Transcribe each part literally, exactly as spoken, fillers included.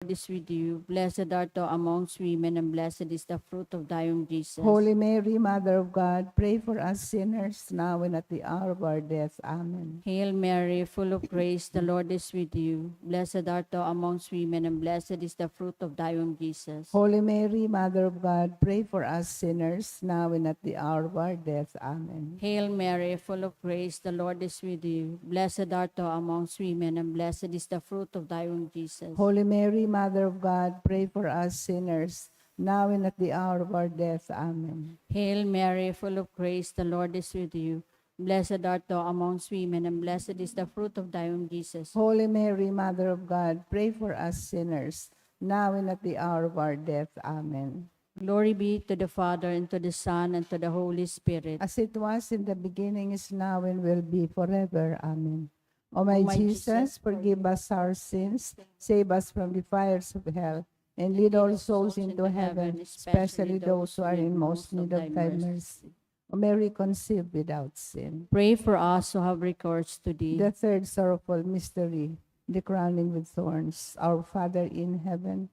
is with you. Blessed art thou amongst women, and blessed is the fruit of thy womb, Jesus. Holy Mary, Mother of God, pray for us sinners, now and at the hour of our death. Amen. Hail Mary, full of grace, the Lord is with you. Blessed art thou amongst women, and blessed is the fruit of thy womb, Jesus. Holy Mary, Mother of God, pray for us sinners, now and at the hour of our death. Amen. Hail Mary, full of grace, the Lord is with you. Blessed art thou amongst women, and blessed is the fruit of thy womb, Jesus. Holy Mary, Mother of God, pray for us sinners, now and at the hour of our death. Amen. Hail Mary, full of grace, the Lord is with you. Blessed art thou amongst women, and blessed is the fruit of thy womb, Jesus. Holy Mary, Mother of God, pray for us sinners, now and at the hour of our death. Amen. Glory be to the Father, and to the Son, and to the Holy Spirit. As it was in the beginning, is now, and will be forever. Amen. O my O my Jesus, Jesus, forgive us our sins, save us from the fires of hell, and lead all souls into heaven, especially those who are in most need of thy mercy. O Mary conceived without sin. Pray for us who have recourse to thee. The third sorrowful mystery, the crowning with thorns. Our Father in heaven,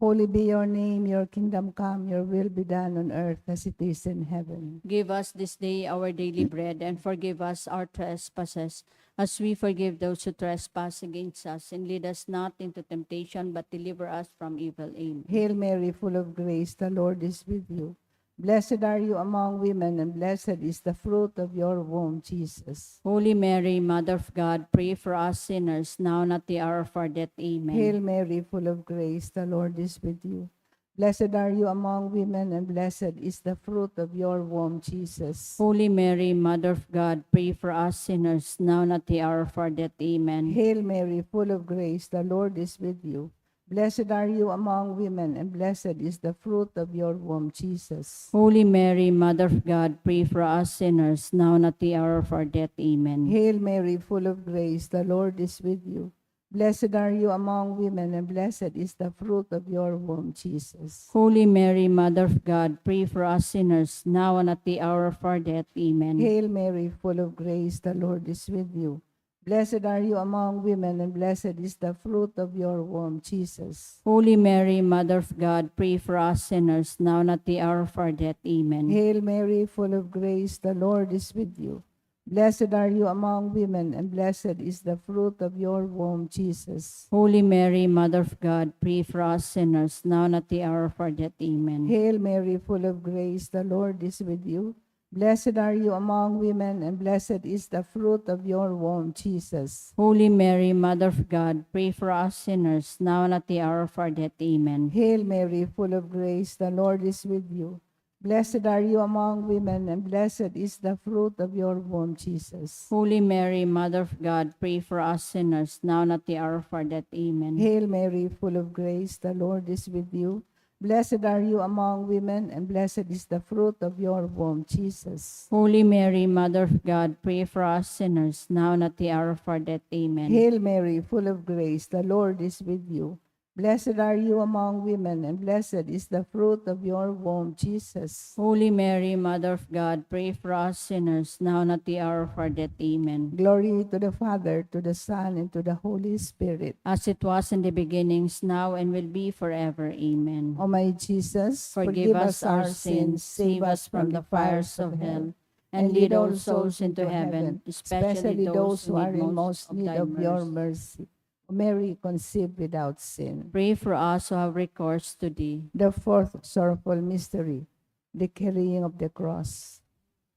holy be your name, your kingdom come, your will be done on earth as it is in heaven. Give us this day our daily bread, and forgive us our trespasses, as we forgive those who trespass against us. And lead us not into temptation, but deliver us from evil. Amen. Hail Mary, full of grace, the Lord is with you. Blessed are you among women, and blessed is the fruit of your womb, Jesus. Holy Mary, Mother of God, pray for us sinners, now and at the hour of our death. Amen. Hail Mary, full of grace, the Lord is with you. Blessed are you among women, and blessed is the fruit of your womb, Jesus. Holy Mary, Mother of God, pray for us sinners, now and at the hour of our death. Amen. Hail Mary, full of grace, the Lord is with you. Blessed are you among women, and blessed is the fruit of your womb, Jesus. Holy Mary, Mother of God, pray for us sinners, now and at the hour of our death. Amen. Hail Mary, full of grace, the Lord is with you. Blessed are you among women, and blessed is the fruit of your womb, Jesus. Holy Mary, Mother of God, pray for us sinners, now and at the hour of our death. Amen. Hail Mary, full of grace, the Lord is with you. Blessed are you among women, and blessed is the fruit of your womb, Jesus. Holy Mary, Mother of God, pray for us sinners, now and at the hour of our death. Amen. Hail Mary, full of grace, the Lord is with you. Blessed are you among women, and blessed is the fruit of your womb, Jesus. Holy Mary, Mother of God, pray for us sinners, now and at the hour of our death. Amen. Hail Mary, full of grace, the Lord is with you. Blessed are you among women, and blessed is the fruit of your womb, Jesus. Holy Mary, Mother of God, pray for us sinners, now and at the hour of our death. Amen. Hail Mary, full of grace, the Lord is with you. Blessed are you among women, and blessed is the fruit of your womb, Jesus. Holy Mary, Mother of God, pray for us sinners, now and at the hour of our death. Amen. Hail Mary, full of grace, the Lord is with you. Blessed are you among women, and blessed is the fruit of your womb, Jesus. Holy Mary, Mother of God, pray for us sinners, now and at the hour of our death. Amen. Hail Mary, full of grace, the Lord is with you. Blessed are you among women, and blessed is the fruit of your womb, Jesus. Holy Mary, Mother of God, pray for us sinners, now and at the hour of our death. Amen. Glory to the Father, to the Son, and to the Holy Spirit. As it was in the beginnings, now, and will be forever. Amen. O my Jesus, Forgive us our sins, save us from the fires of hell, and lead all souls into heaven, especially those who are in most need of your mercy. Mary conceived without sin. Pray for us who have recourse to thee. The fourth sorrowful mystery, the carrying of the cross.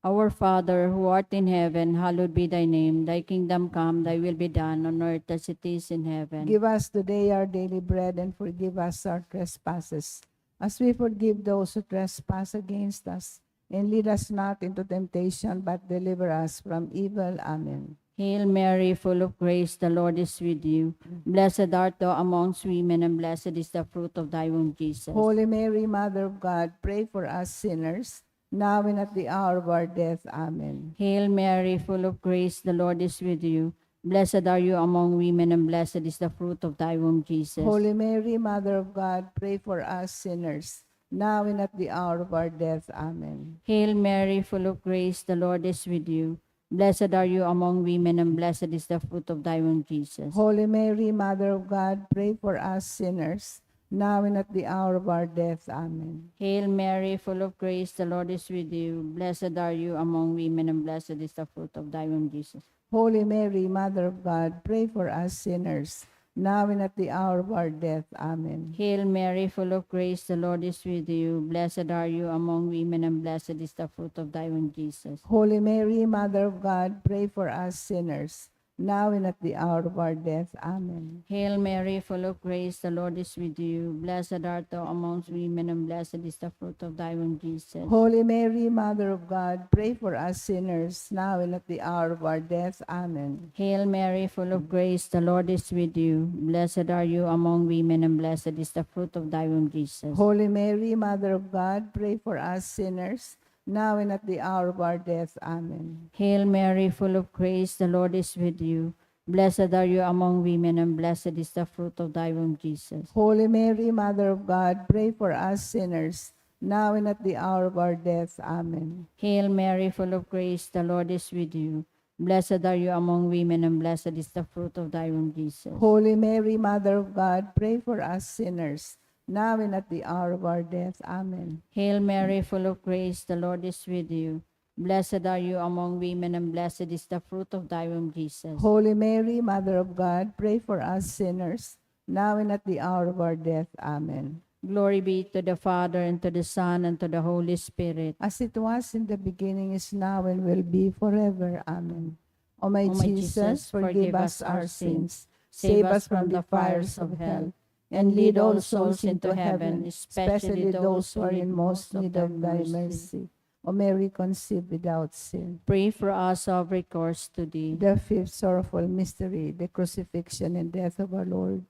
Our Father, who art in heaven, hallowed be thy name. Thy kingdom come, thy will be done on earth as it is in heaven. Give us today our daily bread, and forgive us our trespasses, as we forgive those who trespass against us. And lead us not into temptation, but deliver us from evil. Amen. Hail Mary, full of grace, the Lord is with you. Blessed art thou amongst women, and blessed is the fruit of thy womb, Jesus. Holy Mary, Mother of God, pray for us sinners, now and at the hour of our death. Amen. Hail Mary, full of grace, the Lord is with you. Blessed are you among women, and blessed is the fruit of thy womb, Jesus. Holy Mary, Mother of God, pray for us sinners, now and at the hour of our death. Amen. Hail Mary, full of grace, the Lord is with you. Blessed are you among women, and blessed is the fruit of thy womb, Jesus. Holy Mary, Mother of God, pray for us sinners, now and at the hour of our death. Amen. Hail Mary, full of grace, the Lord is with you. Blessed are you among women, and blessed is the fruit of thy womb, Jesus. Holy Mary, Mother of God, pray for us sinners, now and at the hour of our death. Amen. Hail Mary, full of grace, the Lord is with you. Blessed are you among women, and blessed is the fruit of thy womb, Jesus. Holy Mary, Mother of God, pray for us sinners, now and at the hour of our death. Amen. Hail Mary, full of grace, the Lord is with you. Blessed art thou amongst women, and blessed is the fruit of thy womb, Jesus. Holy Mary, Mother of God, pray for us sinners, now and at the hour of our death. Amen. Hail Mary, full of grace, the Lord is with you. Blessed are you among women, and blessed is the fruit of thy womb, Jesus. Holy Mary, Mother of God, pray for us sinners, now and at the hour of our death. Amen. Hail Mary, full of grace, the Lord is with you. Blessed are you among women, and blessed is the fruit of thy womb, Jesus. Holy Mary, Mother of God, pray for us sinners, now and at the hour of our death. Amen. Hail Mary, full of grace, the Lord is with you. Blessed are you among women, and blessed is the fruit of thy womb, Jesus. Holy Mary, Mother of God, pray for us sinners, now and at the hour of our death. Amen. Hail Mary, full of grace, the Lord is with you. Blessed are you among women, and blessed is the fruit of thy womb, Jesus. Holy Mary, Mother of God, pray for us sinners, now and at the hour of our death. Amen. Glory be to the Father, and to the Son, and to the Holy Spirit. As it was in the beginning, is now, and will be forever. Amen. O my Jesus, forgive us our sins, save us from the fires of hell, and lead all souls into heaven, especially those who are in most need of thy mercy. O Mary conceived without sin. Pray for us who have recourse to thee. The fifth sorrowful mystery, the crucifixion and death of our Lord.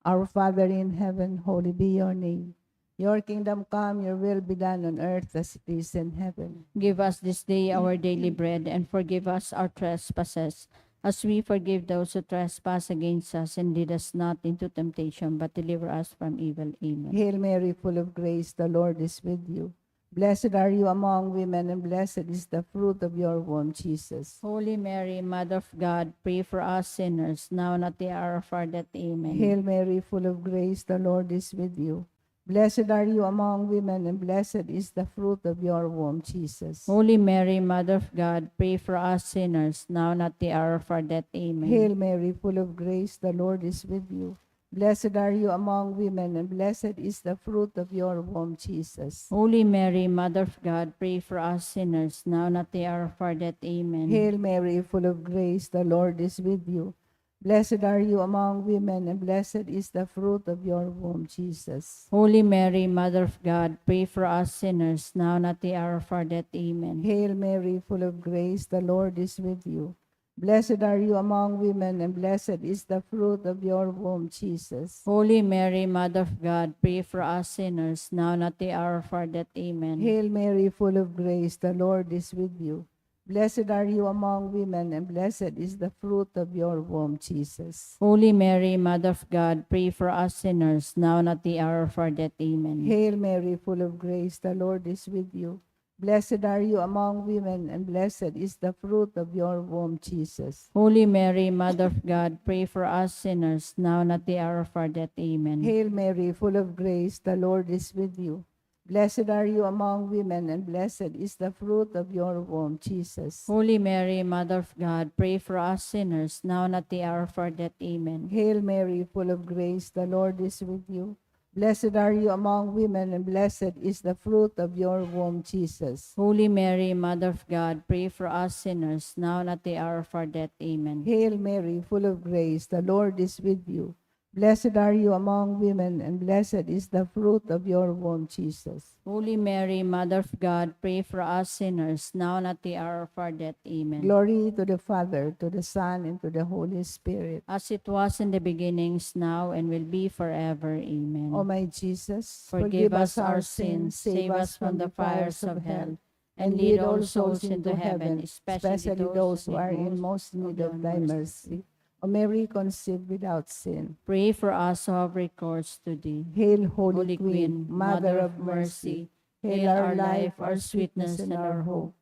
Our Father in heaven, holy be your name. Your kingdom come, your will be done on earth as it is in heaven. Give us this day our daily bread, and forgive us our trespasses, as we forgive those who trespass against us, and lead us not into temptation, but deliver us from evil. Amen. Hail Mary, full of grace, the Lord is with you. Blessed are you among women, and blessed is the fruit of your womb, Jesus. Holy Mary, Mother of God, pray for us sinners, now and at the hour of our death. Amen. Hail Mary, full of grace, the Lord is with you. Blessed are you among women, and blessed is the fruit of your womb, Jesus. Holy Mary, Mother of God, pray for us sinners, now and at the hour of our death. Amen. Hail Mary, full of grace, the Lord is with you. Blessed are you among women, and blessed is the fruit of your womb, Jesus. Holy Mary, Mother of God, pray for us sinners, now and at the hour of our death. Amen. Hail Mary, full of grace, the Lord is with you. Blessed are you among women, and blessed is the fruit of your womb, Jesus. Holy Mary, Mother of God, pray for us sinners, now and at the hour of our death. Amen. Hail Mary, full of grace, the Lord is with you. Blessed are you among women, and blessed is the fruit of your womb, Jesus. Holy Mary, Mother of God, pray for us sinners, now and at the hour of our death. Amen. Hail Mary, full of grace, the Lord is with you. Blessed are you among women, and blessed is the fruit of your womb, Jesus. Holy Mary, Mother of God, pray for us sinners, now and at the hour of our death. Amen. Hail Mary, full of grace, the Lord is with you. Blessed are you among women, and blessed is the fruit of your womb, Jesus. Holy Mary, Mother of God, pray for us sinners, now and at the hour of our death. Amen. Hail Mary, full of grace, the Lord is with you. Blessed are you among women, and blessed is the fruit of your womb, Jesus. Holy Mary, Mother of God, pray for us sinners, now and at the hour of our death. Amen. Hail Mary, full of grace, the Lord is with you. Blessed are you among women, and blessed is the fruit of your womb, Jesus. Holy Mary, Mother of God, pray for us sinners, now and at the hour of our death. Amen. Hail Mary, full of grace, the Lord is with you. Blessed are you among women, and blessed is the fruit of your womb, Jesus. Holy Mary, Mother of God, pray for us sinners, now and at the hour of our death. Amen. Glory to the Father, to the Son, and to the Holy Spirit. As it was in the beginning, is now, and will be forever. Amen. O my Jesus, Forgive us our sins, save us from the fires of hell, and lead all souls into heaven, especially those who are in most need of thy mercy. O Mary conceived without sin. Pray for us who have recourse to thee. Hail, Holy Queen, Mother of Mercy, hail our life, our sweetness, and our hope.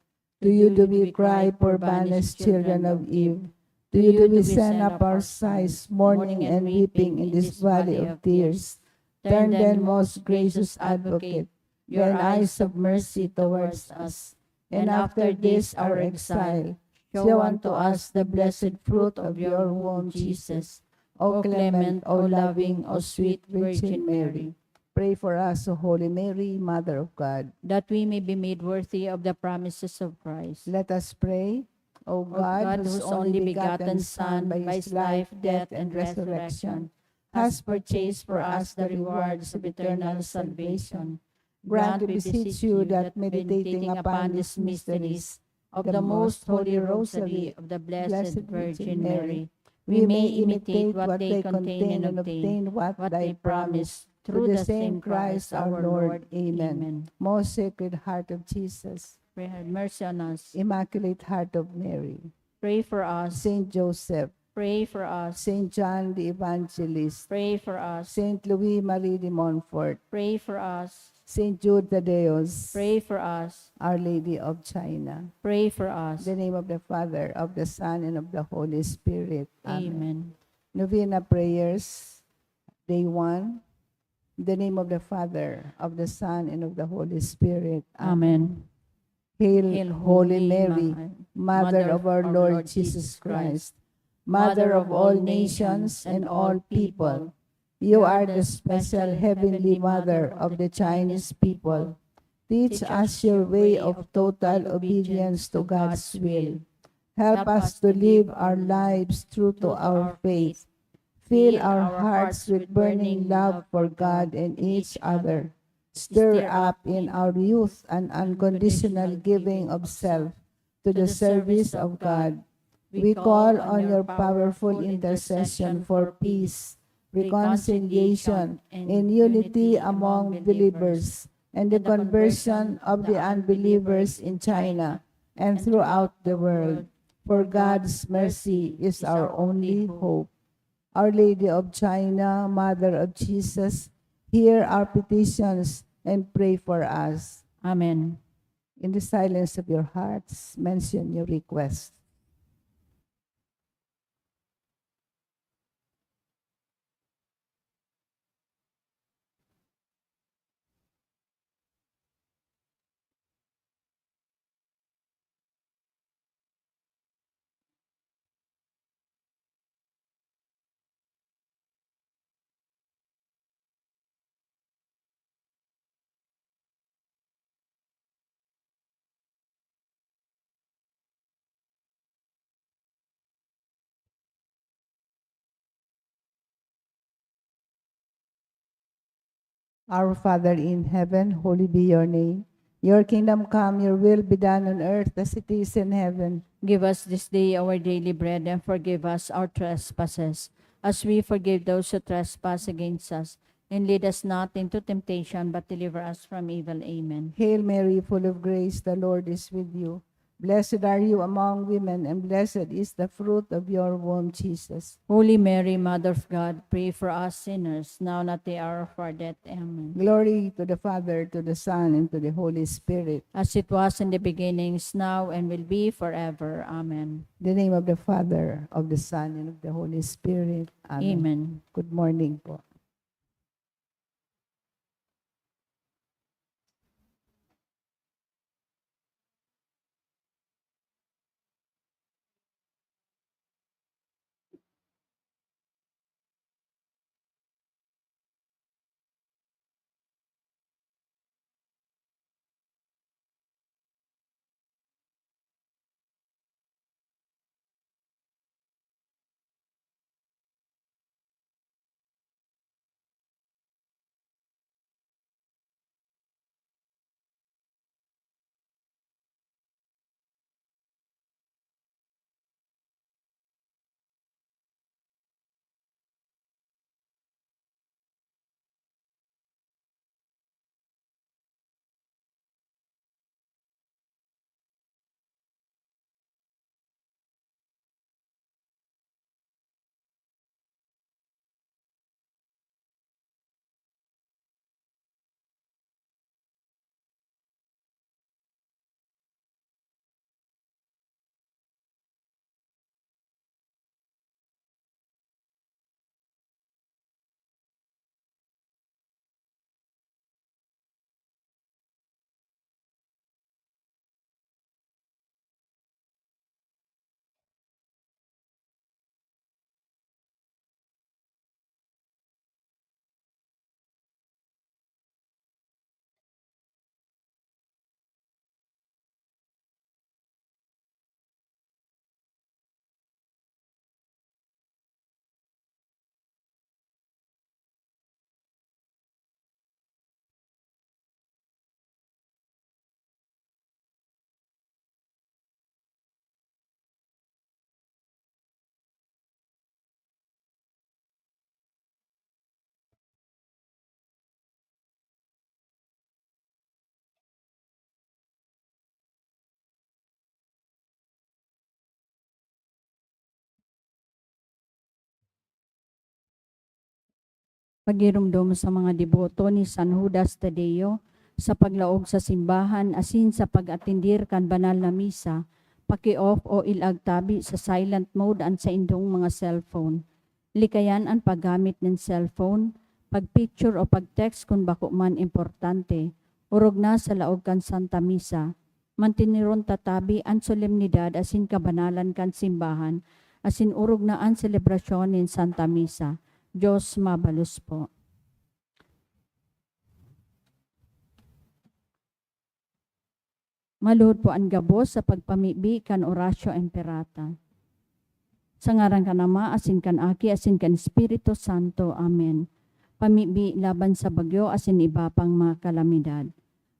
To you do we cry, poor banished children of Eve. To you do we send up our sighs, mourning and weeping in this valley of tears. Turn then, most gracious Advocate, your eyes of mercy towards us, and after this our exile, show unto us the blessed fruit of your womb, Jesus. O clement, O loving, O sweet Virgin Mary. Pray for us, O Holy Mary, Mother of God. That we may be made worthy of the promises of Christ. Let us pray. O God, whose only begotten Son, by his life, death, and resurrection, has purchased for us the rewards of eternal salvation, grant, we beseech you, that meditating upon these mysteries of the most holy rosary of the Blessed Virgin Mary, we may imitate what they contain and obtain what they promise, through the same Christ our Lord. Amen. Most Sacred Heart of Jesus, pray have mercy on us. Immaculate Heart of Mary, pray for us. Saint Joseph, pray for us. Saint John the Evangelist, pray for us. Saint Louis Marie de Montfort, pray for us. Saint Jude Thaddeus, pray for us. Our Lady of China, pray for us. In the name of the Father, of the Son, and of the Holy Spirit. Amen. Amen. Novena prayers, day one. In the name of the Father, of the Son, and of the Holy Spirit. Amen. Amen. Hail, Hail, Holy Holy Mary, Ma-, Mother Mother of our of our Lord Lord Jesus Jesus Christ, Christ, Mother of all nations and all people. You are the special heavenly mother of the Chinese people. Teach us your way of total obedience to God's will. Help us to live our lives true to our faith. Fill our hearts with burning love for God and each other. Stir up in our youth an unconditional giving of self to the service of God. We call on your powerful intercession for peace, reconciliation, and unity among believers, and the conversion of the unbelievers in China and throughout the world. For God's mercy is our only hope. Our Lady of China, Mother of Jesus, hear our petitions and pray for us. Amen. In the silence of your hearts, mention your request. Our Father in heaven, holy be your name. Your kingdom come, your will be done on earth as it is in heaven. Give us this day our daily bread, and forgive us our trespasses, as we forgive those who trespass against us. And lead us not into temptation, but deliver us from evil. Amen. Hail Mary, full of grace, the Lord is with you. Blessed are you among women, and blessed is the fruit of your womb, Jesus. Holy Mary, Mother of God, pray for us sinners, now and at the hour of our death. Amen. Glory to the Father, to the Son, and to the Holy Spirit. As it was in the beginning, is now, and will be forever. Amen. In the name of the Father, of the Son, and of the Holy Spirit. Amen. Amen. Good morning po. Pagiromdom sa mga deboto ni San Judas Tadeo sa paglaog sa simbahan asin sa pag-atendir kan banal na misa, paki-off o ilag tabi sa silent mode an saindong mga cellphone. Likayan an paggamit nin cellphone, pag-picture o pag-text kun bako man importante, orog na sa laog kan Santa Misa. Manteneron ta tabi an solemnidad asin kabanalan kan simbahan, asin orog na an selebrasyon nin Santa Misa. Dios mabalos po. Maluhod po an gabos sa pagpamibi kan Oratio Imperata. Sa ngaran kan Ama, asin kan Aki, asin kan Espiritu Santo. Amen. Pamibi laban sa bagyo asin iba pang mga kalamidad.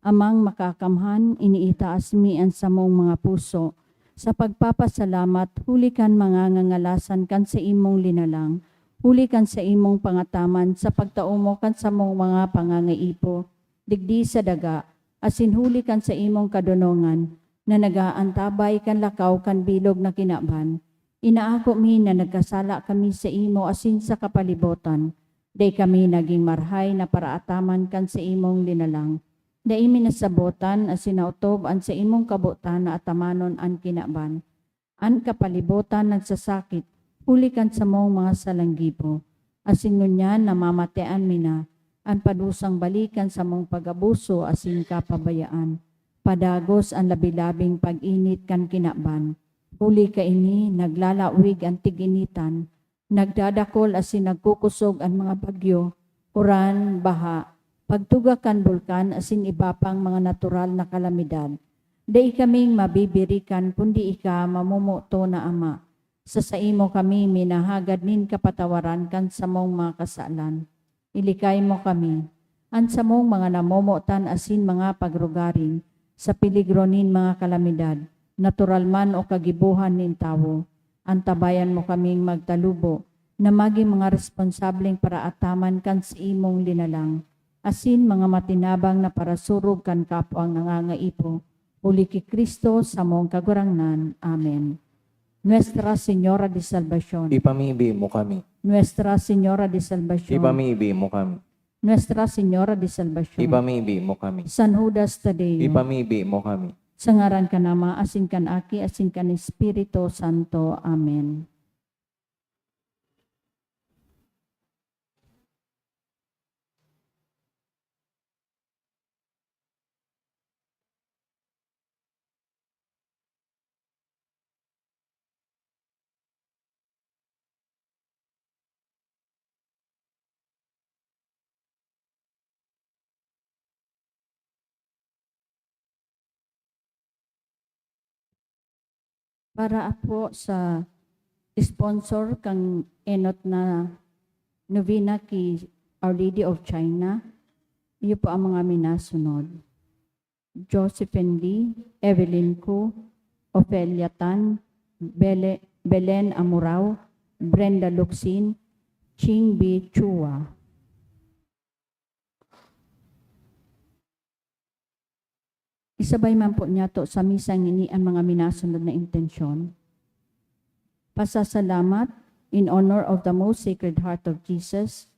Amang Makakamhan, iniitaas mi an samong mga puso sa pagpapasalamat huli kan mga ngangalasan kan saimong linalang, huli kan saimong pangataman sa pagtao mo kan samong mga pangangaipo digdi sa daga, asin huli kan saimong kadonongan na nag-aantabay kan lakaw kan bilog na kinaban. Inaako mi na nagkasala kami saimo asin sa kapalibotan. Dai kami nagin marahay na paraataman kan saimong linalang. Dai mi nasabotan asin naotob an saimong kabotan na atamanon an kinaban. An kapalibotan nagsasakit huli kan samong mga salanggibo, asin ngunyan namamatean mi na an padusang bali kan samong pag-abuso asin kapabayaan. Padagos an labi-labing pag-init kan kinaban. Huli kaini, naglalawig an tig-initan, nagdadakol asin nagkukosog an mga bagyo, uran, baha, pagtuga kan bulkan asin iba pang mga natural na kalamidad. Dai kaming mabibirikan kundi ika, mamomoton na Ama. Sa saimo kami minahagad nin kapatawaran kan samong mga kasalan. Ilikay mo kami, an samong mga namomotan asin mga pagrugaring, sa peligro nin mga kalamidad, natural man o kagibohan nin tawo. Antabayan mo kaming magtalubo na magin mga responsableng paraataman kan saimong linalang, asin mga matinabang na parasurog kan kapwang nangangaipo, huli ki Cristo, samong Kagurangnan. Amen. Nuestra Señora de Salvacion. Ipamibi mo kami. Nuestra Señora de Salvacion. Ipamibi mo kami. Nuestra Señora de Salvacion. Ipamibi mo kami. San Judas Tadeo. Ipamibi mo kami. Sa ngaran kan Ama, asin kan Aki, asin kan Espiritu Santo. Amen. Para po sa sponsor kan enot na novena ki Our Lady of China, iyo po ang mga minasunod. Josephine Lee, Evelyn Ku, Ofelia Tan, Bele-, Belen Amurao, Brenda Locsin, Ching B. Chua. Isabay man po niyato sa misang ini an mga minasunod na intensyon. Pasasalamat in honor of the Most Sacred Heart of Jesus,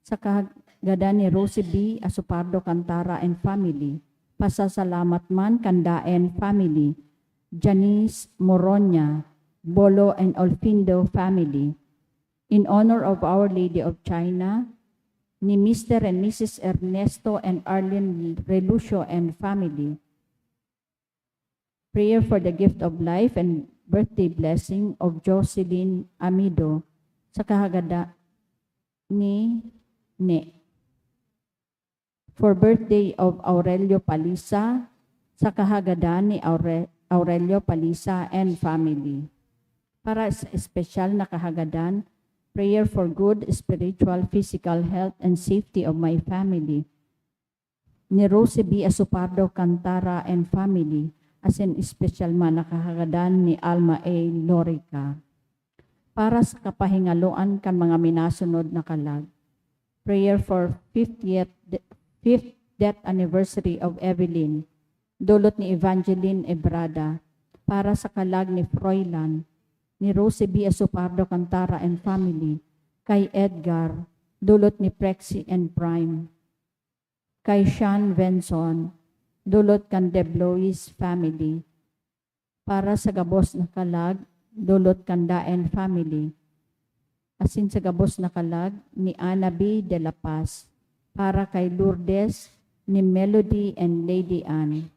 sa kahagadan ni Rosie B. Asupardo Cantara and family. Pasasalamat man kan Daen family, Janice Moronia, Bolo and Olfindo family. In honor of Our Lady of China, ni Mister and Missus Ernesto and Arlene Relucio and family. Prayer for the gift of life and birthday blessing of Jocelyn Amido sa kahagada ni Ne. For birthday of Aurelio Palisa sa kahagadan ni Aure-, Aurelio Palisa and family. Para sa espesyal na kahagadan, prayer for good spiritual, physical health and safety of my family. Ni Rosie B. Asupardo Cantara and family, asin espesyal man na kahagadan ni Alma A. Lorica. Para sa kapahingaloan kan mga minasunod na kalag. Prayer for fiftieth de-, fifth death anniversary of Evelyn, dulot ni Evangeline Ebrada. Para sa kalag ni Froilan, ni Rosie B. Asupardo Cantara and family, kay Edgar, dulot ni Prexy and Prime. Kay Sean Venson, dulot kan De Blois family. Para sa gabos na kalag, dulot kan Daen family. Asin sa gabos na kalag ni Ana B de la Paz. Para kay Lourdes, ni Melody and Lady Ann.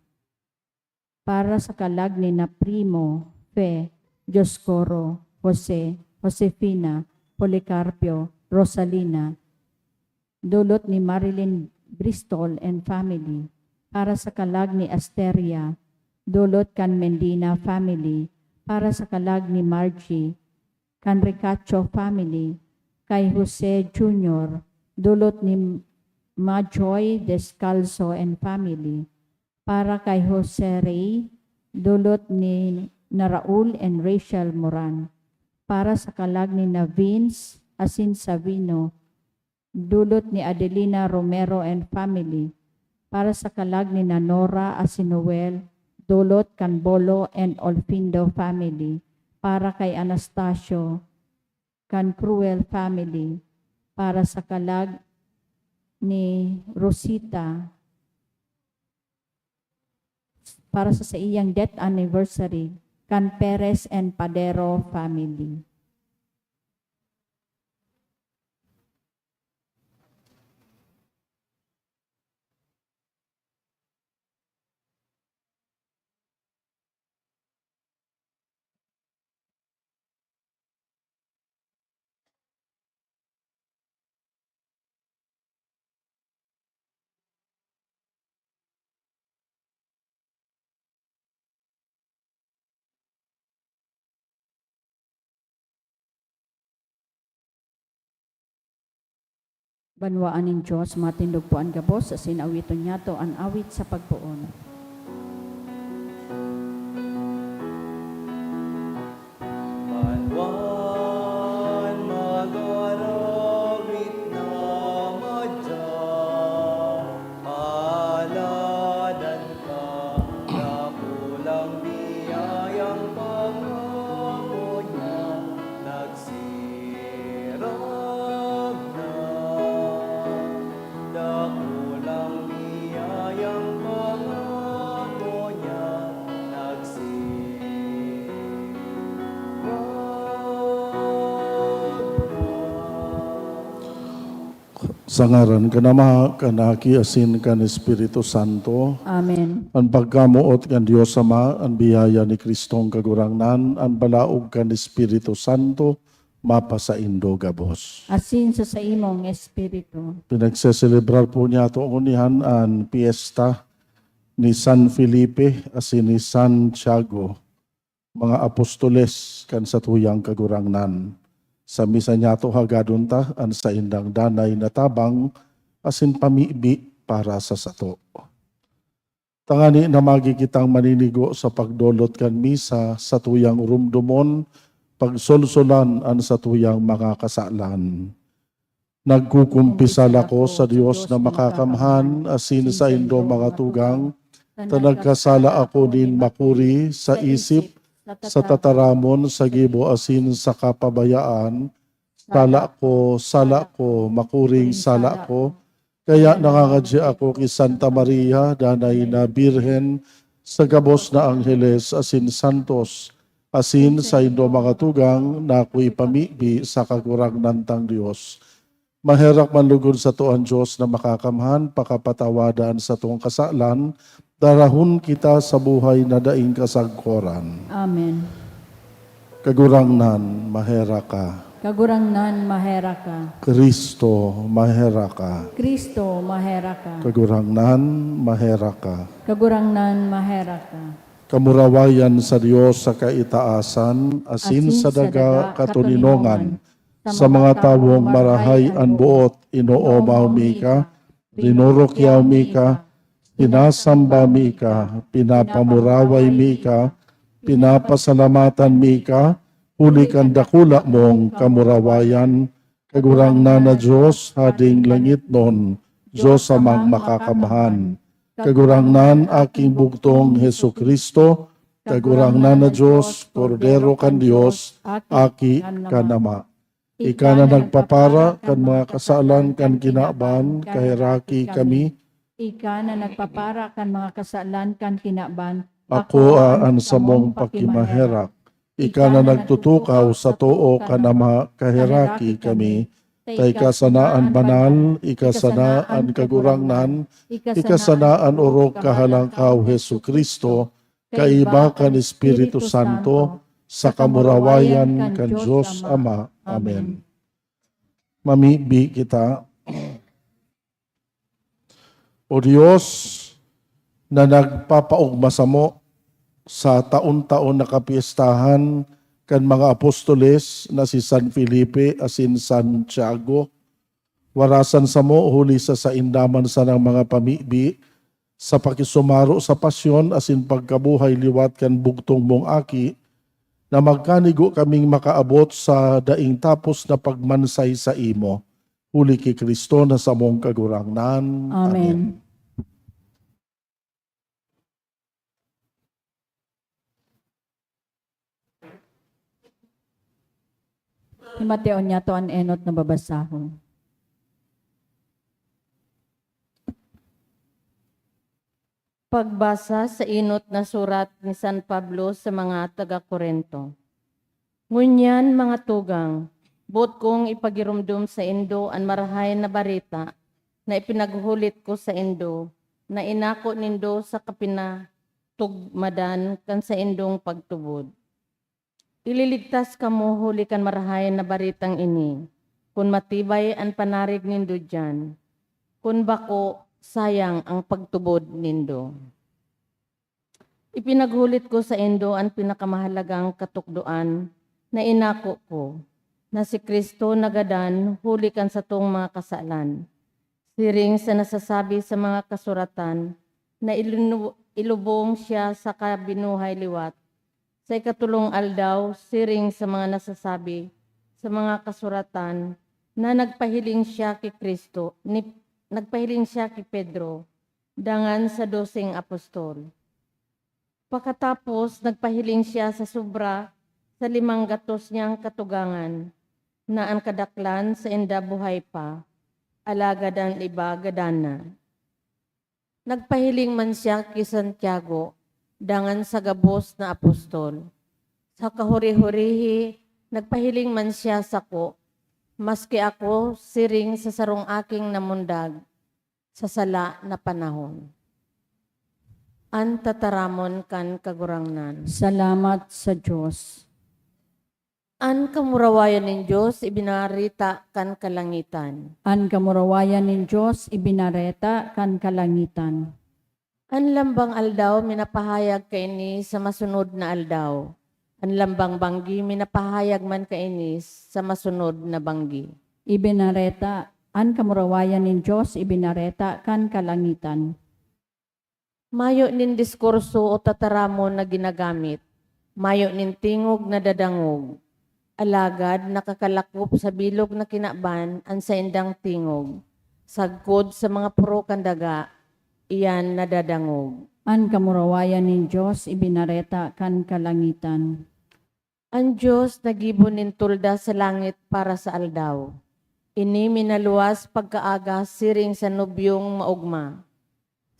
Para sa kalag ni na Primo, Fe, Dioscoro, Jose, Josefina, Policarpio, Rosalina, dulot ni Marilyn Bristol and family. Para sa kalag ni Asteria, dulot kan Mendina family. Para sa kalag ni Margie, kan Ricacho family. Kay Jose Junior, dulot ni Majoy Descalzo and family. Para kay Jose Rey, dulot ni na Raul and Rachel Moran. Para sa kalag ni na Vince asin Savino, dulot ni Adelina Romero and family. Para sa kalag ni na Nora asin Noel, dulot kan Bolo and Olfindo family. Para kay Anastasio, kan Cruel family. Para sa kalag ni Rosita, para sa saiyang death anniversary, kan Perez and Padero family. Banwaan nin Dios, matindog po an gabos, asin awiton niyato an awit sa pagpoon. Banwaan mag-arawit na madya, aladan ka, dakulang biyayang pangako niya, nagsirag na. Dakulang biyayang pangako niya, nagsirag na. Sa ngaran kan Ama, kan Aki, asin kan Espiritu Santo. Amen. An pagkamoot kan Dios Ama, an biyaya ni Cristong Kagurangnan, an balaog kan Espiritu Santo, mapasaindo gabos. Asin sa saimong espiritu. Pinagseselebrar po niyato ngunyan an pyesta ni San Felipe asin ni Santiago, mga apostoles kan satuyang Kagurangnan. Sa misa niyato hagadon ta an saindang danay na tabang asin pamibi para sa sato. Tangani na magi kitang maninigo sa pagdolot kan misa, satuyang rumdomon, pagsolsolan an satuyang mga kasalan. Nagkukumpisal ako sa Dios na makakamhan asin saindo mga tugang, ta nagkasala ako nin makuri sa isip, sa tataramon, sa gibo asin sa kapabayaan. Sala ko, sala ko, makuring sala ko. Kaya nangangadya ako ki Santa Maria, danay na Birhen, sa gabos na angheles asin santos, asin saindo mga tugang na ako ipamibi sa Kagurangnan tang Dios. Maherak man lugod sato an Dios na makakamhan, pakapatawada an satong kasalan, darahon kita sa buhay na daing kasagkoran. Amen. Kagurangnan, maherak ka. Kagurangnan, maherak ka. Cristo, maherak ka. Cristo, maherak ka. Kagurangnan, maherak ka. Kagurangnan, maherak ka. Kamurawayan sa Dios sa kaitaasan, asin sa daga katoninongan, sa mga tawong marahay an boot, inoomaw mi ka, rinurukyaw mi ka, sinasamba mi ka, pinapamuraway mi ka, pinapasalamatan mi ka, huli kan dakula mong kamurawayan, Kagurangnan na Dios, Hading langitnon, Dios Amang makakamhan. Kagurangnan, Aking bugtong Jesu-Cristo, Kagurangnan na Dios, Kordero kan Dios, Aki kan Ama. Ika na nagpapara kan mga kasalan kan kinaban, kaheraki kami. Ika na nagpapara kan mga kasalan kan kinaban, akoa an samong pakimaherak. Ika na nagtutukaw sa too kan Ama, kaheraki kami. Ta ika sana an banal, ika sana an kagurangnan, ika sana an orog kahalangkaw, Jesu-Cristo, kaiba kan Espiritu Santo, sa kamurawayan kan Dios Ama. Amen. Mamibi kita. O Dios, na nagpapaogma samo sa taon-taon na kapyestahan kan mga apostoles na si San Felipe asin Santiago, warasan samo huli sa sainda man sanang mga pamibi, sa pakisumaro sa pasyon asin pagkabuhay liwat kan bugtong mong Aki, na magkanigo kaming makaabot sa daing tapos na pagmansay saimo, huli ki Cristo na samong Kagurangnan. Amen. Amen. Himateon niyato an enot na babasahon. Pagbasa sa enot na surat ni San Pablo sa mga taga Corinto. Ngunyan, mga tugang, boot kong ipagiromdom saindo an Marahay na Bareta na ipinaghulit ko saindo, na inako nindo sa kapinatugmadan kan saindong pagtubod. Ililigtas kamo huli kan Marahay na Baretang ini, kun matibay an panarig nindo diyan. Kun bako, sayang an pagtubod nindo. Ipinaghulit ko saindo an pinakamahalagang katukdoan na inako ko, na si Cristo nagadan huli kan satong mga kasalan, siring sa nasasabi sa mga kasuratan, na ilinu-, ilubong siya saka binuhay liwat sa ikatolong aldaw, siring sa mga nasasabi sa mga kasuratan, na nagpahiling siya ki Cristo, ni, nagpahiling siya ki Pedro, dangan sa doseng apostol. Pakatapos, nagpahiling siya sa sobra sa limang gatos niyang katugangan, na an kadaklan sainda buhay pa, alagad an iba gadan na. Nagpahiling man siya ki Santiago, dangan sa gabos na apostol. Sa kahuri-hurihi, nagpahiling man siya sako, maski ako siring sa sarong aking namundag, sa sala na panahon. An tataramon kan Kagurangnan. Salamat sa Dios. An kamurawayan nin Dios ibinareta kan kalangitan. An kamurawayan nin Dios ibinareta kan kalangitan. An lambang aldaw minapahayag kaini sa masunod na aldaw. An lambang banggi minapahayag man kaini sa masunod na banggi. Ibinareta, an kamurawayan nin Dios ibinareta kan kalangitan. Mayo nin diskurso o tataramon na ginagamit, mayo nin tingog na dadangog. Alagad nakakalakop sa bilog na kinaban an saindang tingog, sagkod sa mga poro kan daga, iyan nadadangog. An kamurawayan nin Dios ibinareta kan kalangitan. An Dios naggibo nin tolda sa langit para sa aldaw. Ini minaluwas pagkaaga siring sa nubyong maogma,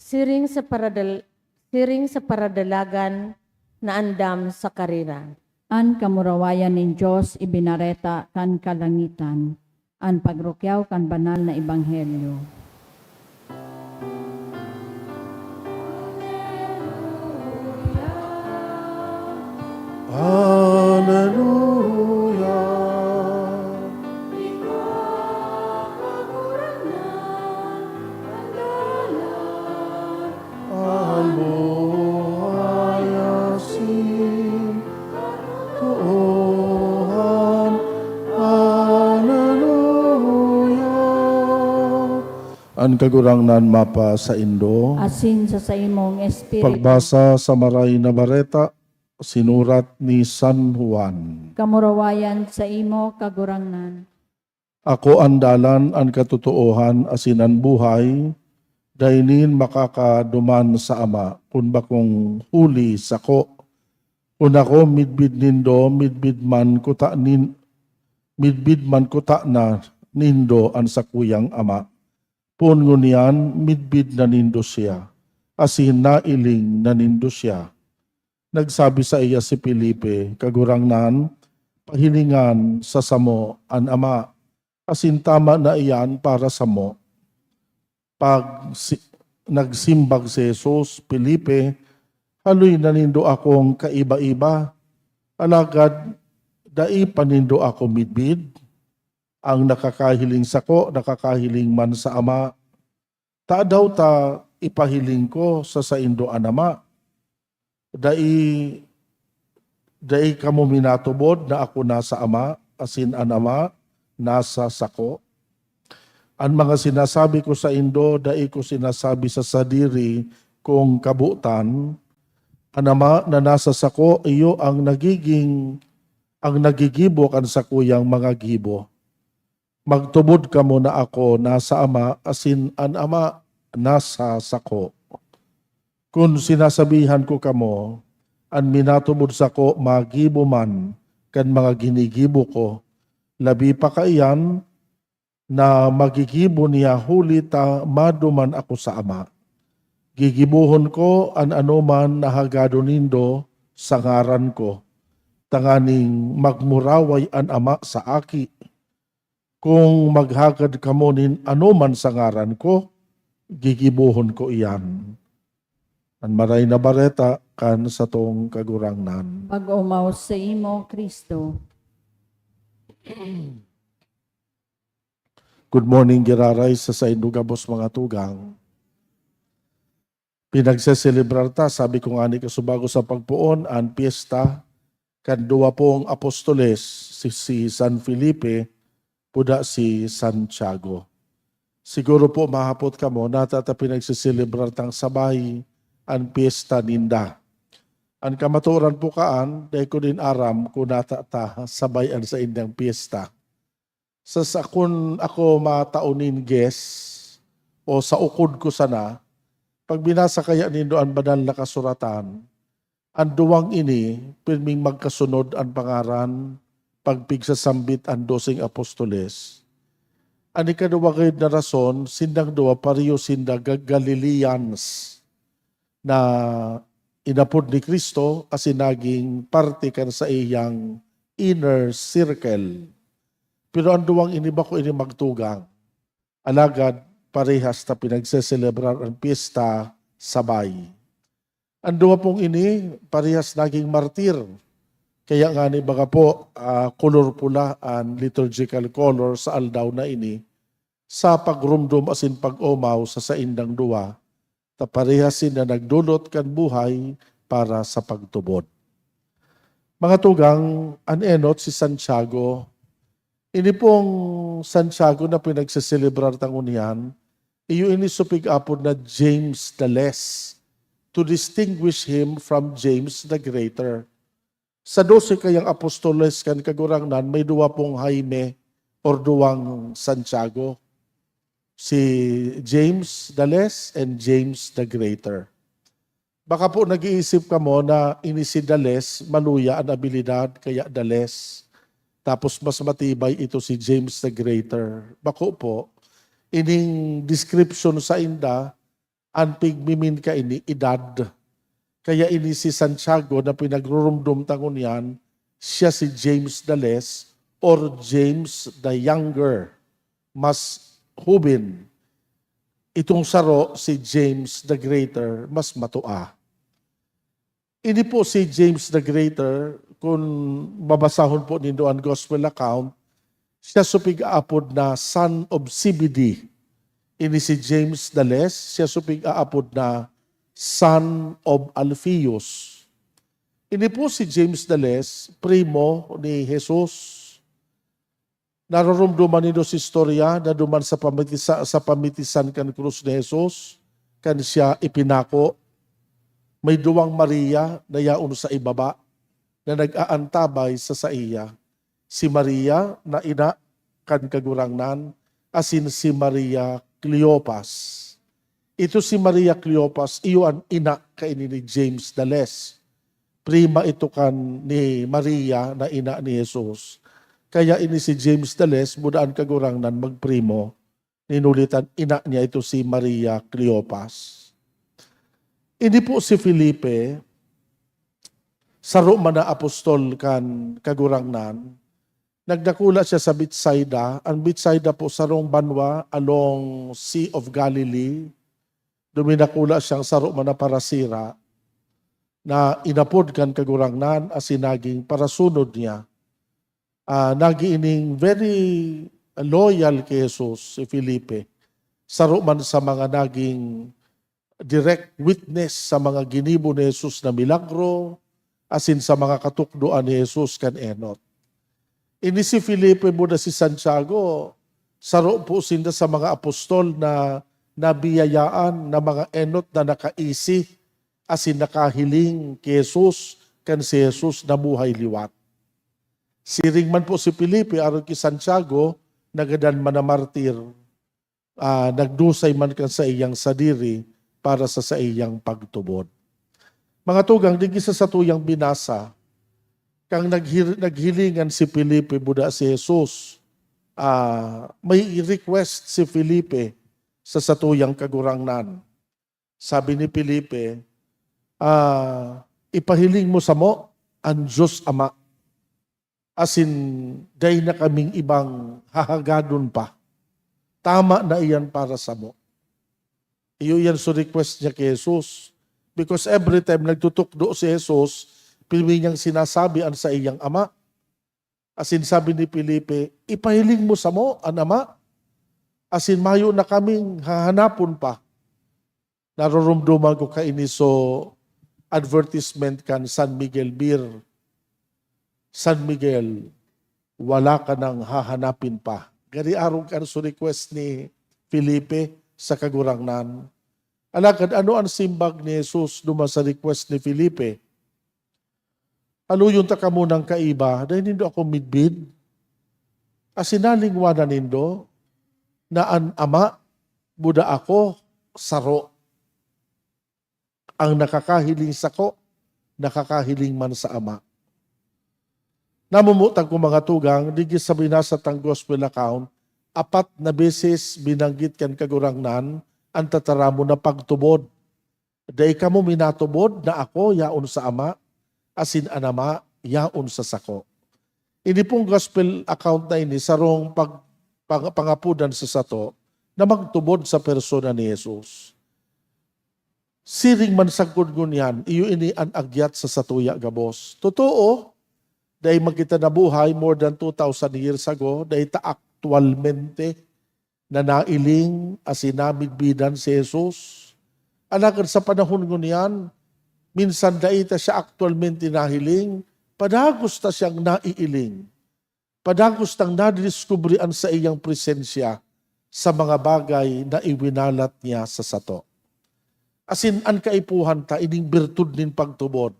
siring sa paradal-, siring sa paradalagan na andam sa karera. An kamurawayan nin Dios ibinareta kan kalangitan. An pagrukyaw kan banal na ebanghelyo. Hallelujah. An buhay asin katotoohan. Hallelujah. An Kagurangnan mapasaindo. Asin sa saimong espiritu. Pagbasa sa Maray na Bareta, sinurat ni San Juan. Kamurawayan saimo, Kagurangnan. Ako an dalan, an katotoohan, asin an buhay. Dai nin makakaduman sa Ama, kun bakong huli sako. Kun ako midbid nindo, midbid man kuta nin-, Midbid man kutana nindo an sakuyang ama. Poon ngunyan, midbid na nindo siya, asin nailing na nindo siya. Nagsabi saiya si Felipe, "Kagurangnan, pahilingan sa samo an Ama, asin tama na iyan para samo." Pag si-, nagsimbag si Jesus, "Felipe, haloy na nindo akong kaiba-iba, alagad dai pa nindo ako midbid? Ang nakakahiling sako, nakakahiling man sa Ama. Tadaw ta ipahiling ko sa saindo an Ama? Dai, dai kamo minatubod na ako nasa Ama, asin an Ama nasa sako? An mga sinasabi ko saindo, dai ko sinasabi sa sadiri kong kabotan. An Ama na nasa sako, iyo ang nagiging, ang nagigibo kan sakuyang mga gibo. Magtubod kamo na ako nasa Ama, asin an Ama nasa sako. Kun sinasabihan ko kamo, an minatubod sako magibo man kan mga ginigibo ko, labi pa kaiyan na magigibo niya, huli ta maduman ako sa Ama. Gigibohon ko an anoman na hagadon nindo sa ngaran ko, tanganing magmuraway an Ama sa Aki. Kung maghagad kamo nin anoman sa ngaran ko, gigibohon ko iyan." An Maray na Bareta kan satong Kagurangnan. Pag-omaw saimo, Cristo. Good morning, giraray sa saindo gabos, mga tugang. Pinagseselebrar ta, sabi ko ngani kasubago sa pagpoon, an pyesta kan duwa pong apostoles, si, si San Felipe, puda si Santiago. Siguro po mahapot kamo, nata ta pinagseselebrar tang sabay an pyesta ninda. An kamatuoran po kaan, dai ko din aram kun nata ta sabay an saindang pyesta. Sa, sa kun ako matao nin guess o sa ukod ko sana, pag binasa kaya nindo an Banal na Kasuratan, an duwang ini, pirming magkasunod an pangaran, pagpigsasambit an doseng apostoles. An ikaduwa gayod na rason, sindang duwa pareho sinda Ga-, Galileans na inapod ni Cristo asin naging parte kan saiyang inner circle. Pero an duwang ini bako ini magtugang. Alagad parehas ta pinagseselebrar an pyesta sabay. An duwa pong ini parehas naging martir. Kaya ngani baga po, ah, kolor pula an liturgical color sa aldaw na ini sa pagromdom asin pag-omaw sa saindang duwa, ta parehas sinda nagdolot kan buhay para sa pagtubod. Mga tugang, an enot si Santiago. Ini pong Santiago na pinagseselebrar ta ngunyan, iyo ini so pig-apod na James the Less, to distinguish him from James the Greater. Sa dose kayang apostoles kan Kagurangnan, may duwa pong Jaime or duwang Santiago, si James the Less and James the Greater. Baka po nag-iisip kamo na ini si the Less, maluya an abilidad, kaya the Less. Tapos mas matibay ito si James the Greater. Bako po, ining description sa inda, an pigmimin kaini, edad. Kaya ini si Santiago na pinagrurumdom ta ngunyan, siya si James the Less or James the Younger, mas hubin. Itong saro, si James the Greater, mas matua. Ini po si James the Greater, kun babasahon po nindo an gospel account, siya so pig-aapod na son of Zebedee. Ini si James the Less, siya so pig-aapod na son of Alphaeus. Ini po si James the Less, primo ni Jesus. Naroromdoman nindo sa istorya na duman sa pamitisa-, sa pamitisan kan krus ni Jesus, kan siya ipinako, may duwang Maria na yaon sa ibaba na nag-aantabay sa saiya. Si Maria na ina kan Kagurangnan, asin si Maria Cleopas. Ito si Maria Cleopas, iyo an ina kaini ni James the Less. Prima ito kan ni Maria na ina ni Jesus. Kaya ini si James the Less, buda an Kagurangnan magprimo, nin huli ta ina niya ito si Maria Cleopas. Ini po si Felipe, saro man na apostol kan Kagurangnan, nagdakula siya sa Bethsaida. An Bethsaida po sarong banwa along Sea of Galilee. Duminakula siyang saro man na parasira na inapod kan Kagurangnan asin naging parasunod niya. Ah, nagin ining very loyal ki Jesus si Felipe. Saro man sa mga naging direct witness sa mga ginibo ni Jesus na milagro, asin sa mga katukdoan ni Jesus kan enot. Ini si Felipe buda si Santiago, saro po sinda sa mga apostol na nabiyayaan na mga enot na nakaisi asin nakahiling ki Jesus kan si Jesus nabuhay liwat. Siring man po si Felipe, arog ki Santiago, nagadan man na martir, ah, nagdusay man kan saiyang sadiri para sa saiyang pagtubod. Mga tugang, digdi sa satuyang binasa, kan naghir-, naghilingan si Felipe buda si Jesus, ah, may request si Felipe sa satuyang Kagurangnan. Sabi ni Felipe, ah, "Ipahiling mo samo an Dios Ama, asin dai na kaming ibang hahagadon pa. Tama na iyan para samo." Iyo iyan so request niya ki Jesus. Because every time nagtutukdo si Jesus, pirmi niyang sinasabi an saiyang Ama. Asin sabi ni Felipe, "Ipahiling mo samo an Ama, asin mayo na kaming hahanapon pa." Naroromdoman ko kaini so advertisement kan San Miguel Beer. "San Miguel, wala ka nang hahanapin pa." Gari arog kan so request ni Felipe sa Kagurangnan. Alagad ano an simbag ni Jesus duman sa request ni Felipe? "Haloyon ta kamo nang kaiba, dai nindo ako midbid? Asin nalingwanan nindo na an Ama, buda ako, saro. Ang nakakahiling sako, nakakahiling man sa Ama." Namumutan ko, mga tugang, digdi sa binasa tang gospel account, apat na beses binanggit kan Kagurangnan an tataramon na pagtubod. "Dai kamo minatubod na ako yaon sa Ama, asin an Ama yaon sa sako." Ini pong gospel account na ini sarong pag-, pang-, pangapodan sa sato na magtubod sa persona ni Jesus. Siring man sagkod ngunyan, iyo ini an agyat sa satuya gabos. Totoo, dai man kita nabuhay more than two thousand years ago, dai ta aktualmente na nailing asin namidbidan si Jesus. Alagad sa panahon ngunyan, minsan dai ta siya aktualmente nahiling, padagos ta siyang naiiling. Padagos tang nadidiskubre an saiyang presensya sa mga bagay na iwinalat niya sa sato. Asin an kaipuhan ta ining birtud nin pagtubod,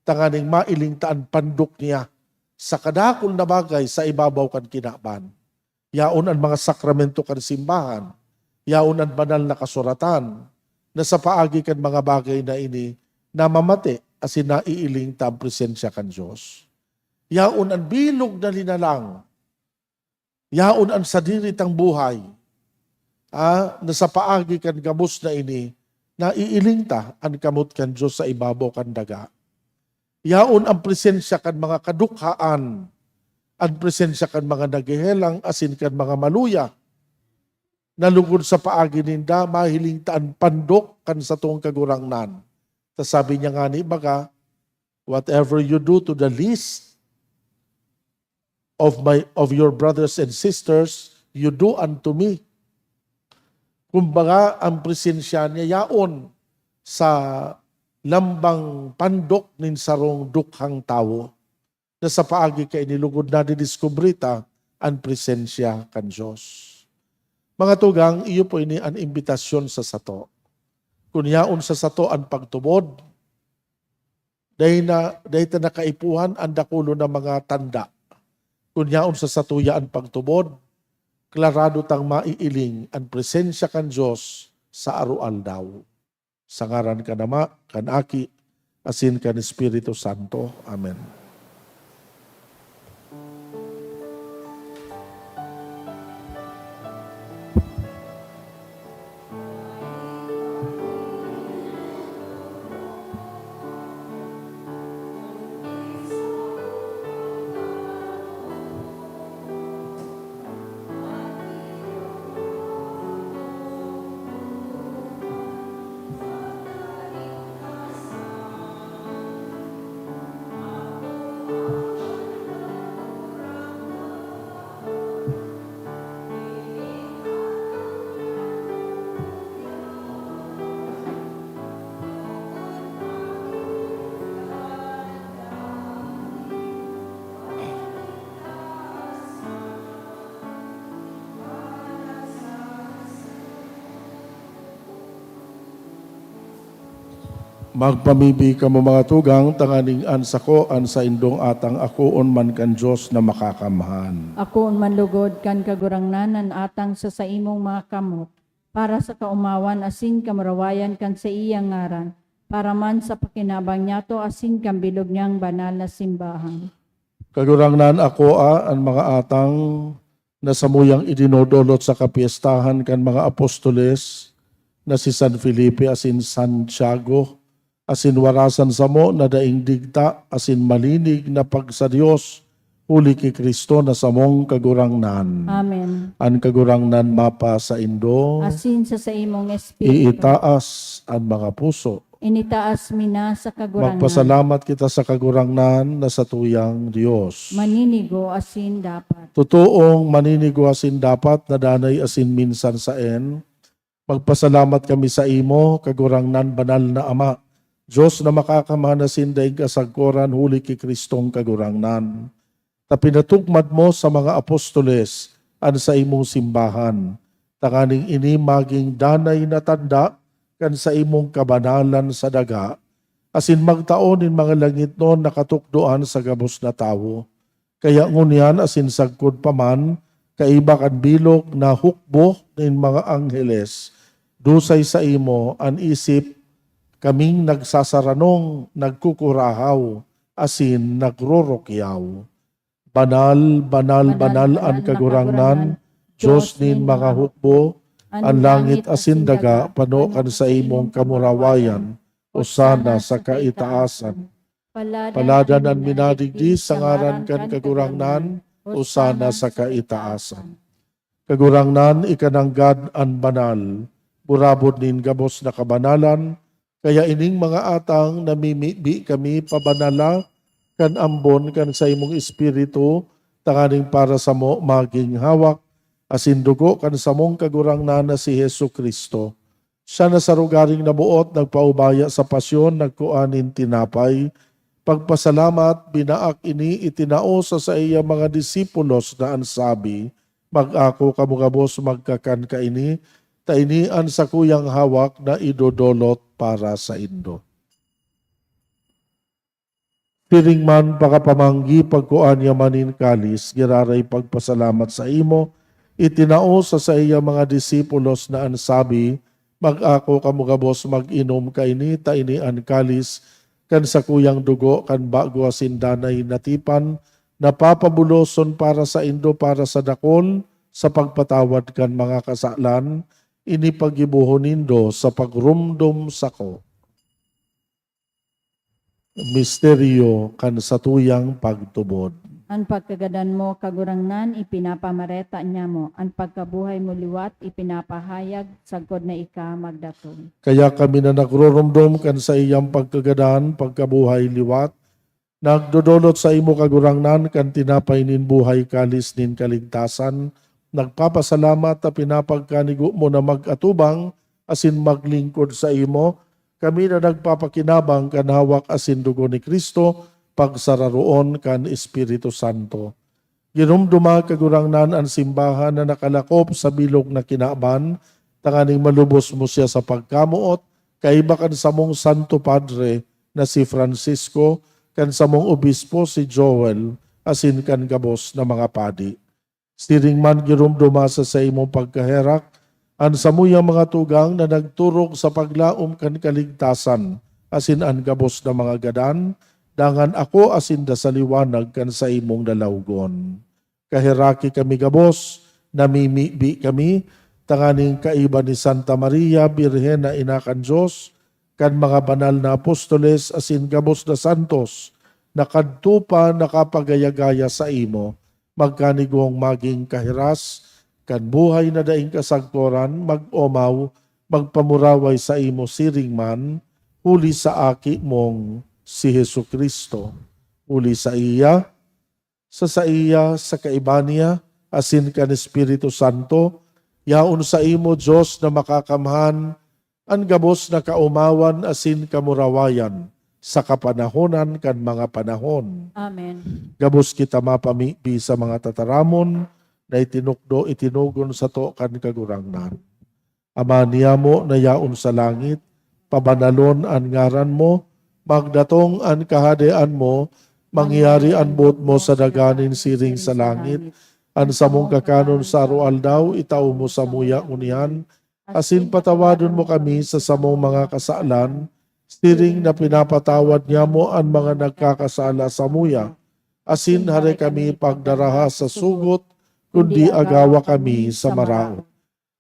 tanganing mailing ta an pandok niya sa kadakul na bagay sa ibabaw kan kinaban. Yaon an mga sakramento kan simbahan, yaon an banal na kasuratan, na sa paagi kan mga bagay na ini namamate asin naiiling ta an presensya kan Dios. Yaon an bilog na linalang, yaon an sadiri tang buhay, ah, na sa paagi kan gabos na ini, naiiling ta an kamot kan Dios sa ibabaw kan daga. Yaon an presensya kan mga kadukhaan, an presensya kan mga naghehelang asin kan mga maluya, na lugod sa paagi ninda, mahiling ta an pandok kan satong Kagurangnan. Ta sabi niya ngani baga, "Whatever you do to the least of my, of your brothers and sisters, you do unto me." Kumbaga, ang presensya niya yaon sa lambang pandok nin sarong dukhang tawo, na sa paagi kaini lugod nadidiskubre ta an presensya kan Dios. Mga tugang, iyo po ini an imbitasyon sa sato. Kun yaon sa sato an pagtubod, dai na, dai ta na kaipuhan an dakulon na mga tanda. Kun yaon sa satuya an pagtubod, klarado tang maiiling an presensya kan Dios sa aroaldaw. Sa ngaran kan Ama, kan Aki, asin kan Espiritu Santo. Amen. Magpamibi kamo, mga tugang, tanganing an sako an saindong atang akoon man kan Dios na Makakamhan. Akoon man lugod kan Kagurangnan an atang sa saimong mga kamot, para sa kaomawan asin kamurawayan kan saiyang ngaran, para man sa pakinabang niyato asin kan bilog niyang banal na simbahan. Kagurangnan, akoa an mga atang na samuyang idinodolot sa kapyestahan kan mga apostoles na si San Felipe asin Santiago, asin warasan samo na daing digta asin malinig na pagsa-Dios huli ki Cristo na samong Kagurangnan. Amen. An Kagurangnan mapasaindo. Asin sa saimong espiritu. Iitaas an mga puso. Initaas mi na sa Kagurangnan. Magpasalamat kita sa Kagurangnan na satuyang Dios. Maninigo asin dapat. Totoong maninigo asin dapat na danay asin minsan saen, magpasalamat kami saimo, Kagurangnan, banal na Ama, Dios na Makakamhan asin daing kasagkoran huli ki Cristong Kagurangnan, ta pinatugmad mo sa mga apostoles an saimong simbahan, tanganing ini magin danay na tanda kan saimong kabanalan sa daga, asin magtao nin mga langitnon na katukdoan sa gabos na tawo. Kaya ngunyan asin sagkod pa man, kaiba kan bilog na hukbo nin mga angheles, dusay saimo an isip kaming nagsasaranong, nagkukurahaw, asin nagrorokyaw. Banal, banal, banal an Kagurangnan, Dios nin mga hukbo, an langit asin daga pano kan saimong kamurawayan, osana sa kaitaasan. Paladan an minadigdi sa ngaran kan Kagurangnan, osana sa kaitaasan. Kagurangnan, ika nanggad an banal, burabod nin gabos na kabanalan, kaya ining mga atang namimibi kami pabanala kan ambon kan saimong Espiritu, tanganing para samo magin hawak asin dugo kan samong Kagurangnan na si Jesu-Cristo. Siya na sa rogaring naboot, nagpaubaya sa pasyon, nagkua nin tinapay, pagpasalamat, binaak ini, itinao sa saiyang mga disipulos na an sabi, "Mag-ako kamo gabos, magkakan kaini, ta ini an sakuyang hawak na idodolot para saindo." Siring man pakapamanggi, pagkua niya man nin kalis, giraray pagpasalamat saimo, itinao sa saiyang mga disipulos na an sabi, "Mag-ako kamo gabos, mag-inom kaini, ta ini an kalis kan sakuyang dugo kan bago asin danay na tipan, na papabuloson para saindo, para sa dakul, sa pagpatawad kan mga kasalan. Ini paggibohon nindo sa pagromdom sako." Misteryo kan satuyang pagtubod. An pagkagadan mo, Kagurangnan, ipinapamareta niamo. An pagkabuhay mo liwat, ipinapahayag sagkod na ika magdatong. Kaya kami na nagroromdom kan saiyang pagkagadan, pagkabuhay liwat, nagdodolot saimo, Kagurangnan, kan tinapay nin buhay, kalis nin kaligtasan, nagpapasalamat ta pinapagkanigo mo na mag-atubang asin maglingkod saimo, kami na nagpapakinabang kan hawak asin dugo ni Cristo, pagsararoon kan Espiritu Santo. Ginomdoma, Kagurangnan, an simbahan na nakalakop sa bilog na kinaban, tanganing malubos mo siya sa pagkamoot, kaiba kan samong Santo Padre na si Francisco, kan samong obispo si Joel, asin kan gabos na mga padi. Siring man, giromdoma sa saimong pagkaherak an samuyang mga tugang na nagturog sa paglaom kan kaligtasan asin an gabos na mga gadan, dangan akoa sinda sa liwanag kan saimong lalawgon. Kaheraki kami gabos, namimibi kami, tanganing kaiba ni Santa Maria, Birhen na Ina kan Dios, kan mga banal na apostoles asin gabos na santos, na kadto pa nakapagayagaya saimo, magkanigong magin kahiras kan buhay na daing kasagkoran, mag-omaw, magpamuraway saimo siring man, huli sa Aki mong si Jesu-Cristo. Huli saiya, sa saiya, sa kaiba niya, asin kan Espiritu Santo, yaon saimo, Dios na Makakamhan, an gabos na kaomawan asin kamurawayan sa kapanahonan kan mga panahon. Amen. Gabos kita mapamibi sa mga tataramon na itinukdo, itinugon sato kan Kagurangnan. Ama niyamo na yaon sa langit, Pabanalon an ngaran mo, magdatong an kahadean mo, mangyari an boot mo sa daga nin siring sa langit. An samong kakanon sa aroaldaw, itao mo samuya ngunyan, asin patawadon mo kami sa samong mga kasalan, siring na pinapatawad niamo an mga nagkakasala samuya. Asin hare kami pagdaraha sa sugot, kundi agawa kami sa maraot.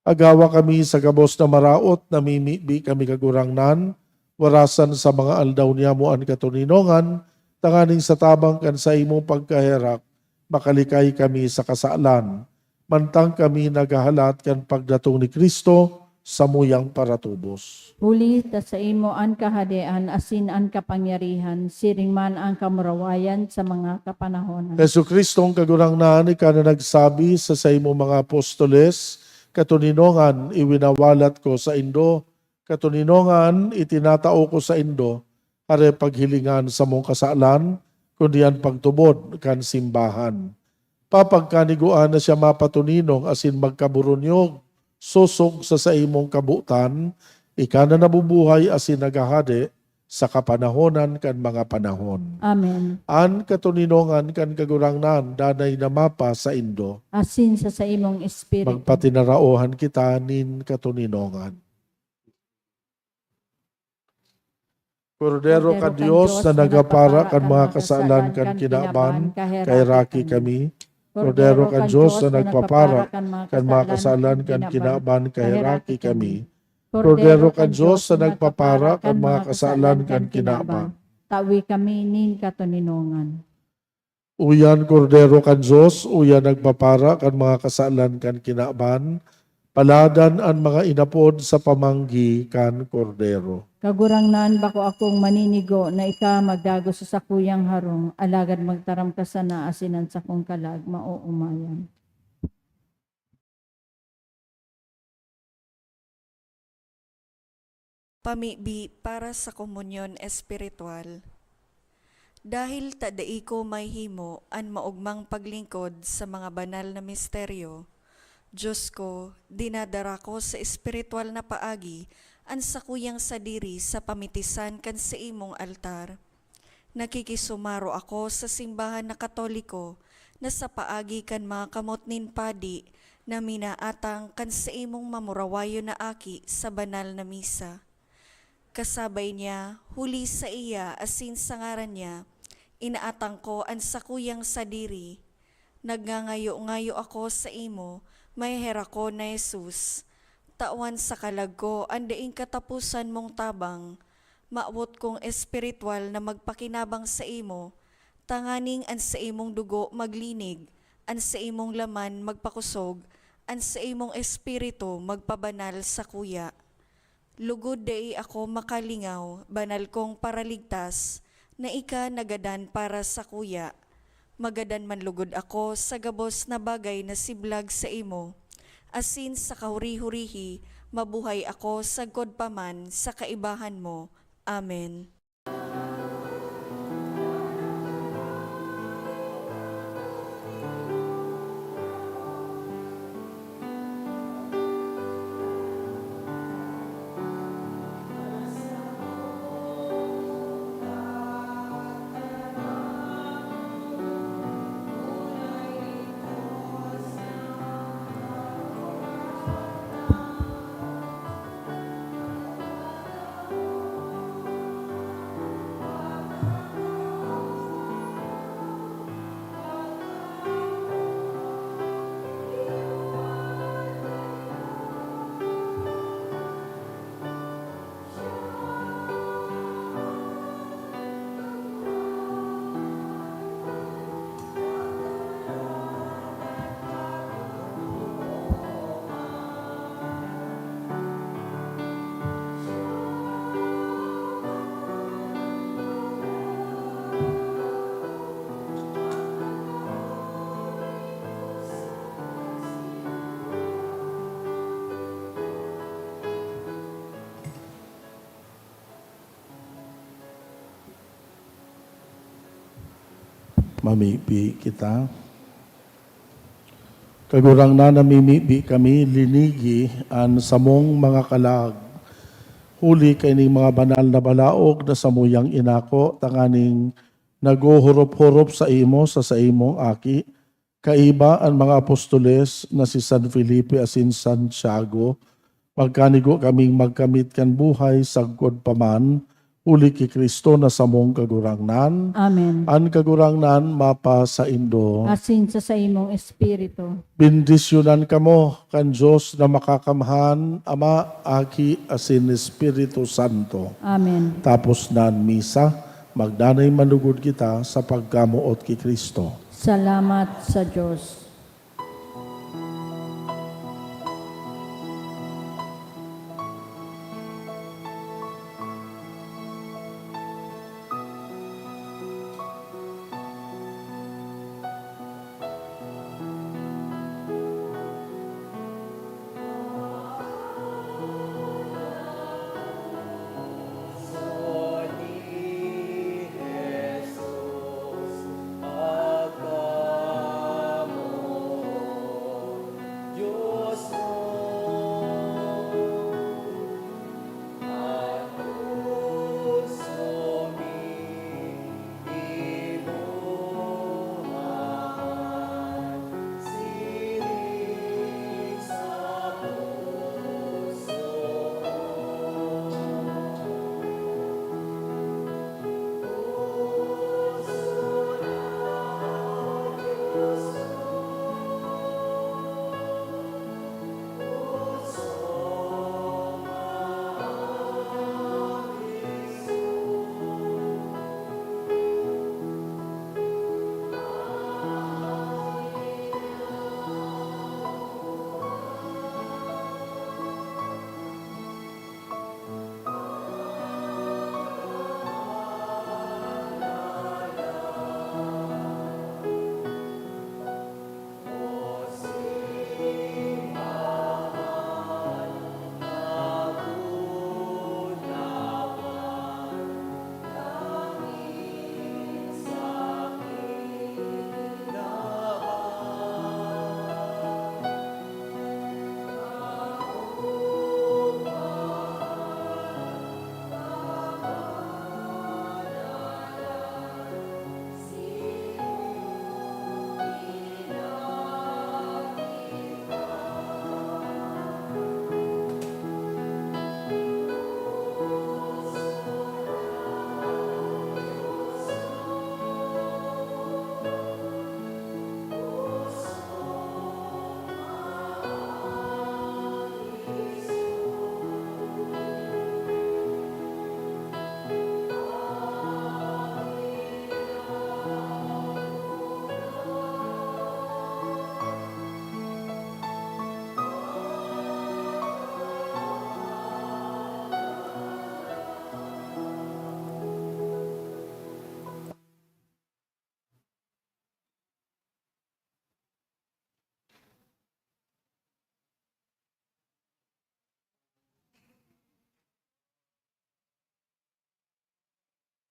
Agawa kami sa gabos na maraot, namimibi kami, Kagurangnan, warasan sa mga aldaw niamo an katoninongan, tanganing sa tabang kan saimong pagkaherak, makalikay kami sa kasalan, mantang kami naghahalat kan pagdatong ni Cristo samuyang paratubos. Huli ta saimo an kahadean asin an kapangyarihan, siring man an kamurawayan sa mga kapanahonan. Jesu-Cristong Kagurangnan, ika na nagsabi sa saimong mga apostoles, "Katoninongan iwinawalat ko saindo, katoninongan itinatao ko saindo." Hare paghilingan samong kasalan, kundi an pagtubod kan simbahan. Papagkaniguan na siya mapatoninong asin magkaburunyog, sosog sa saimong kabotan, ika na nabubuhay asin naghahade sa kapanahonan kan mga panahon. Amen. An katoninongan kan Kagurangnan danay na mapa saindo. Asin sa saimong espiritu. Magpatinaraohan kita nin katoninongan. Kordero kan Dios na nagpapara kan mga kasalan kan kinaban, kaheraki kami. Kordero kan Dios na nagpapara kan mga kasalan kan kinaban, kaheraki kami. Kordero kan Dios na nagpapara kan mga kasalan kan kinaban. Tawi kami nin katoninongan. Uyan, Kordero kan Dios, uyan nagpapara kan mga kasalan kan kinaban, paladan an mga inapod sa pamanggi kan Kordero. Kagurangnan, bako akong maninigo na ika magdagos sa sakuyang harong, alagad magtaram ka sana asin an sakong kalag maoomayan. Pamibi para sa komunyon espiritual. Dahil ta dai ko mahihimo an maogmang paglingkod sa mga banal na misteryo, Diyos ko, dinadara ko sa espiritual na paagi an sakuyang sadiri sa pamitisan kan saimong altar. Nakikisumaro ako sa simbahan na Katoliko na sa paagi kan mga kamot nin padi na minaatang kan saimong mamurawayon na aki sa banal na misa. Kasabay niya, huli saiya asin sa ngaran niya, inaatang ko an sakuyang sadiri. Nagngangayo-ngayo ako saimo, maheherak ko na Jesus. Tawan sa kalag ko an daing kataposan mong tabang. Mawot kong espiritual na magpakinabang saimo, tanganing an saimong dugo maglinig, an saimong laman magpakosog, an saimong espiritu magpabanal sakuya. Lugod dai ako makalingaw, banal kong Paraligtas, na ika nagadan para sakuya. Magadan man lugod ako sa gabos na bagay na siblag saimo, asin sa kahuri-hurihi mabuhay ako sagkod pa man sa kaibahan mo. Amen. Mamibi kita. Kagurangnan, namimibi kami, linigi an samong mga kalag. Huli kaining mga banal na balaog na samuyang inako tanganing naghuhurop-hurop sa imo sa saimong Aki, kaiba an mga apostoles na si San Felipe asin Santiago, magkanigo kaming magkamit kan buhay sagkod pa man, huli ki Cristo na samong Kagurangnan. Amen. An Kagurangnan mapasaindo. Asin sa saimong espiritu. Bendisyonan kamo kan Dios na Makakamhan, Ama, Aki, asin Espiritu Santo. Amen. Tapos na an misa, magdanay manugod kita sa pagkamoot ki Cristo. Salamat sa Dios.